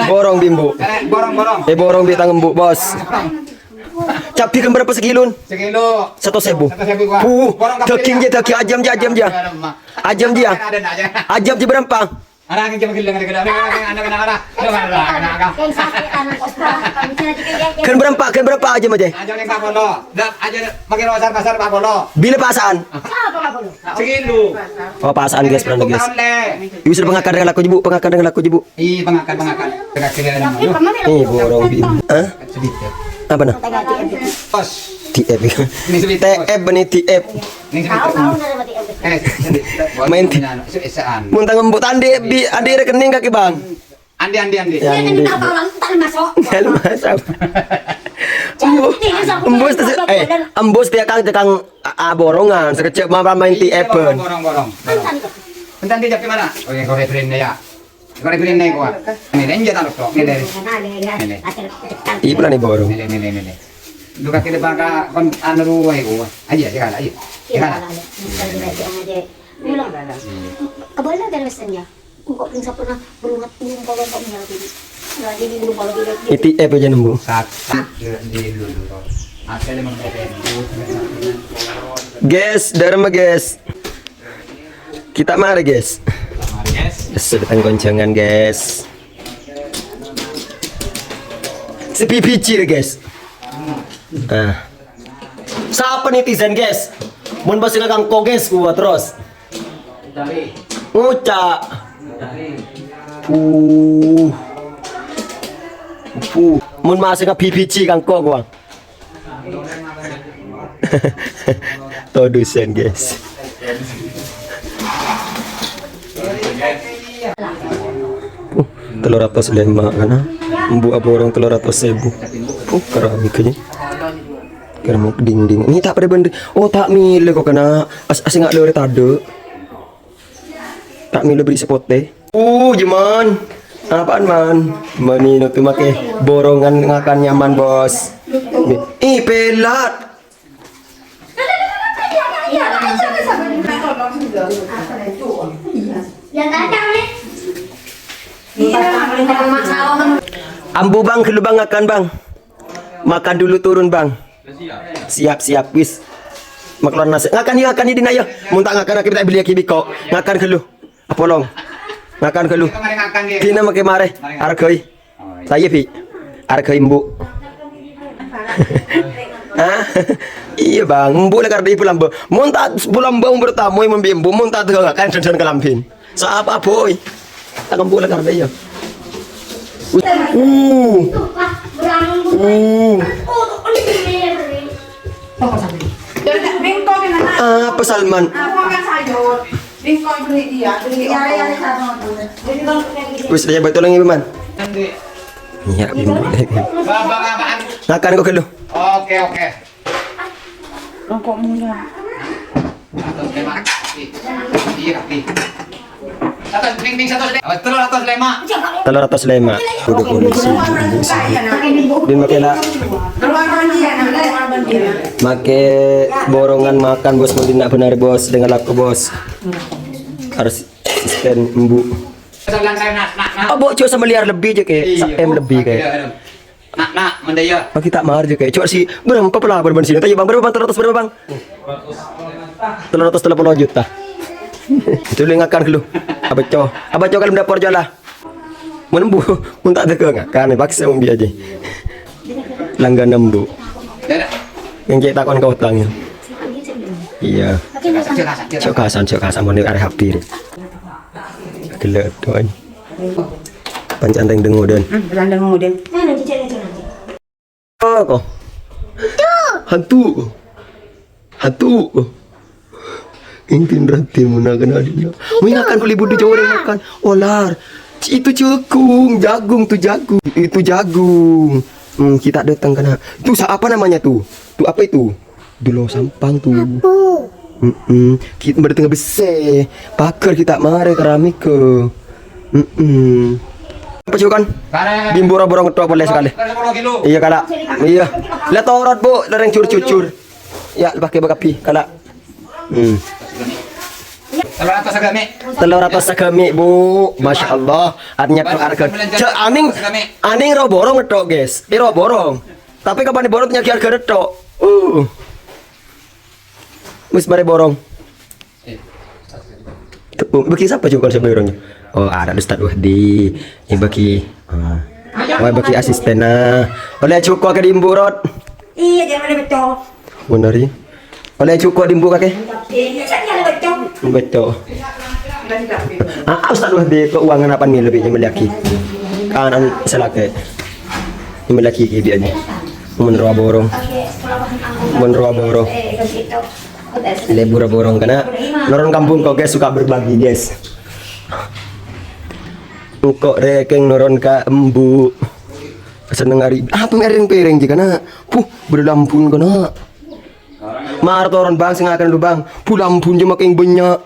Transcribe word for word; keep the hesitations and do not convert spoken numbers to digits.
Borong bi' embu'. Eh, borong bi' tang embu', Bos. Cabbhi kan bârâmpa sakilon? Sakilo. Satos èbu. Satos èbu, Pak. Puh, dhâging jâ, dhâging ajâm jâ, ajâm jâ. Ajâm jâ. Ajâm jâ bârâmpa? Kan bârâmpa, kan bârâmpa ajâm jâ? Ajâm jâ empat puluh. Dah, ajâm jâ makin pasar, pasar empat puluh. Bilâ pasa'an? Sakilo. Oh, pasa'an, guys, berarti, guys. Ini sudah pengakan dengan laku, Ibu, pengakan dengan laku, Ibu. Ih, pengakan, pengakan. Pengakan. Ih, borong bi'. Hah? Apa nah? T F. Ini T F, ini T F. Main di, mun tang embu' tandi bi', andi rekening kakè, Bang. Andi, andi, andi. Ya, andi. Enggak masuk. Embu', embu' sè, eh, embu' sè kang, kang, a, a, borongan, sakejjhâ' ma-, main T F. Borong, borong, borong. Enten di mana? Oh, yang korek print ya. Kare pirine kuwi. Ini, ini jatah rokok, ini. Ini. Iya, pula nih, borong. Ini, ini, ini, ini. Lu kaki depan ka kon anu ruwe kuwi. Ayo, di kana, ayo. Di kana. Kebalik dari mesennya. Kok pingsan pernah berumah, belum kalau kok menyala diri. Nah, jadi belum kalau diri. Iti apa aja nemu? Satu, dua, di dulu. Hasilnya mau. Guys, dharma, guys. Kita mari, guys. Guys, sudah tang konjangan, guys. Sepi biji, guys. Nah. Sapa netizen, guys? Mun pas kangko, guys, kuat terus. Ngucak. Uh. Uh. Mun masih ke biji kangko, gua. Todusen, guys. Uh, tello ratos lèma' kana. Embu' aborong tello ratos èbu. Uh, keramik aja. Keramik dinding. Ini tak pada bener. Oh, tak milih kok kana. As-, asing nggak lewat tadi. Tak milo beri sepote. Uh, jeman. Apaan, Man? Mani nutu make borongan ngakan nyaman, Bos. Ih, pelat. Ambu, Bang, ghâllu, Bang, ngakan, Bang. Makan dulu turun, Bang. Siap, siap, wis. Maklon nasi. Ngakan, yuk, ngakan, yuk, Dina, yuk. Mun ta' ngakan, kita beli lagi biko. Ngakan ghâllu. Apolong. Ngakan ghâllu. Dina make mare. Argai. Saya, Bi. Argai embu'. Hah? Iya, Bang. Embu' la kardi pulamba. Mun ta' pulamba umur tamu yang membi embu'. Mun ta' ngakan dan kalambin. Sapa, Boy? Takon bola karena ya. Uh. Uh. Apa, Salman? Wis, ya, betul lagi, Man. Iya, Bim. Ngakan kok gelo. Oke, oke. Rokok murah. Satus lèma'. Iya, Pi. Satus, Pi, Pi, satus lèma'. Apa, tello ratus lèma'? Tello ratus lèma'. Kudu polisi, ibu-ibu sih. Di make la-, make borongan makan, Bos, mending nak benar, Bos, dengan laku, Bos. Harus asisten embu'. Apa, cuma semiliar lebih aja, kayak. Iya. Sa-M lebih, kayak. Iya, iya. Nak, nak, mendaya. Bagi tak mahar juga. Cok si, berapa pula berapa sini? Tanya, Bang, berapa, Bang? Telur ratus berapa, Bang? Telur ratus telur puluh juta. Dulu ngakan dulu. Apa, cok? Apa, cok, kalau dapur, cok, lah? Mun embu', mun tak ada ngakan, paksa embu' aja. Langganan, Bu. Yang cek takon ke utang, ya. Iya. Cok kasan, cok kasan, mau nih arep hampir. Gelo, doan. Pancen teng dengo, Den. Hmm, pancen dengo, Den. Oh, kok. Hantu. Hantu. Intin rati muna kena adina. Mui ngakan kuli budu jawa makan. Olar. Itu jagung, jagung tuh jagung. Itu jagung. Hmm, kita datang kena. Itu sa-, apa namanya tuh? Tuh apa itu? Dulo sampang tuh. Apo? Mm-mm. Kita berarti nggak bisa. Pagar kita mare keramik ke. Mm-mm. Apa sih kan? Bimbo boro-boro ngetok boleh sekali. Iya, kala. Iya. Lah torot, Bu, lereng jur-jujur. Ya, pakai bekapi, kala. Hmm. Tello ratos sagami'. Tello ratos sagami', Bu. Masya Allah. Artinya ke harga. Cek aning, aning ro borong ngetok, guys. Eh, ro borong. Tapi kapan borong nyagi harga netok. Uh. Wis bare borong. Eh, Bu, bagi siapa juga kalau saya borong? Oh, ada Ustaz Wahdi. Yang bagi. Ah. Oh, bagi asistennya. Oleh cukup ke di Ibu Rot. Iya, jangan ada betul. Bener ya. Oleh cukup di Ibu Kake. Iya, jangan ada betul. Betul. Ah, Ustaz Wahdi keuangan apa nih lebih nyambi lagi? Kanan selake. Nyambi lagi gitu aja. Mun rowa borong. Mun rowa borong. Lebur borong kana. Noron kampung kok, guys, suka berbagi, guys. Engko' rekeng noron ka embu. Seneng ari, apa ngereng pereng ji kana? Puh, berlampun kana. Mar toron, Bang, sing akan lu, Bang. Bulampun je makin banyak.